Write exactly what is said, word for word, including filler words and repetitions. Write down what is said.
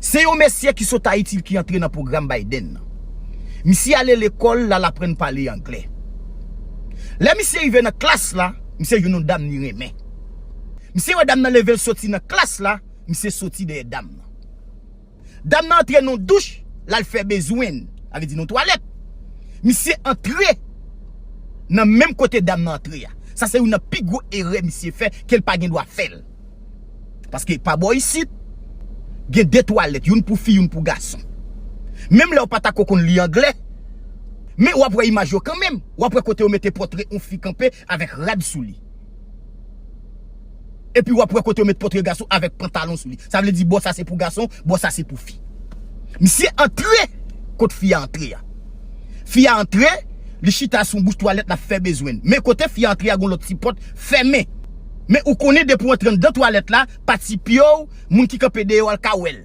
Se yon mesye ki sot Ayiti ki antre nan pwogram Biden nan. Misye ale lekòl, l al aprann pale anglè. Lè misye rive nan klas la, misye jwenn yon dam li renmen. Misye wè dam nan leve l soti nan klas la, misye soti dèyè dam nan. Dam nan antre nan yon douch, l al fè bezwen l, sa vle di nan yon twalèt. Misye antre nan menm kote dam nan antre a. Sa se youn nan pi gwo erè misye fè ke l pa gen dwa fè l. Paske pa bò isit, gen de twalèt, youn pou fi, youn pou gason. Menm lè w pa ta ko konn li anglè, men w ap wè imaj yo kanmenm. W ap wè kote yo mete pòtre yon fi kanpe avèk rad sou li. Epi w ap wè kote yo met pòtre gason avèk pantalon sou li. Sa vle di bò sa se pou gason, bò sa se pou fi. Misye antre kot fi a antre a. Fi a antre, li chita sou bouch twalèt, l ap fè bezwen l. Men kote fi a antre a, gon lòt ti pòt fèmen. Men ou konnen depi w antre anndan twalèt la, pati pye w, moun ki kanpe dèyè w al ka wè l.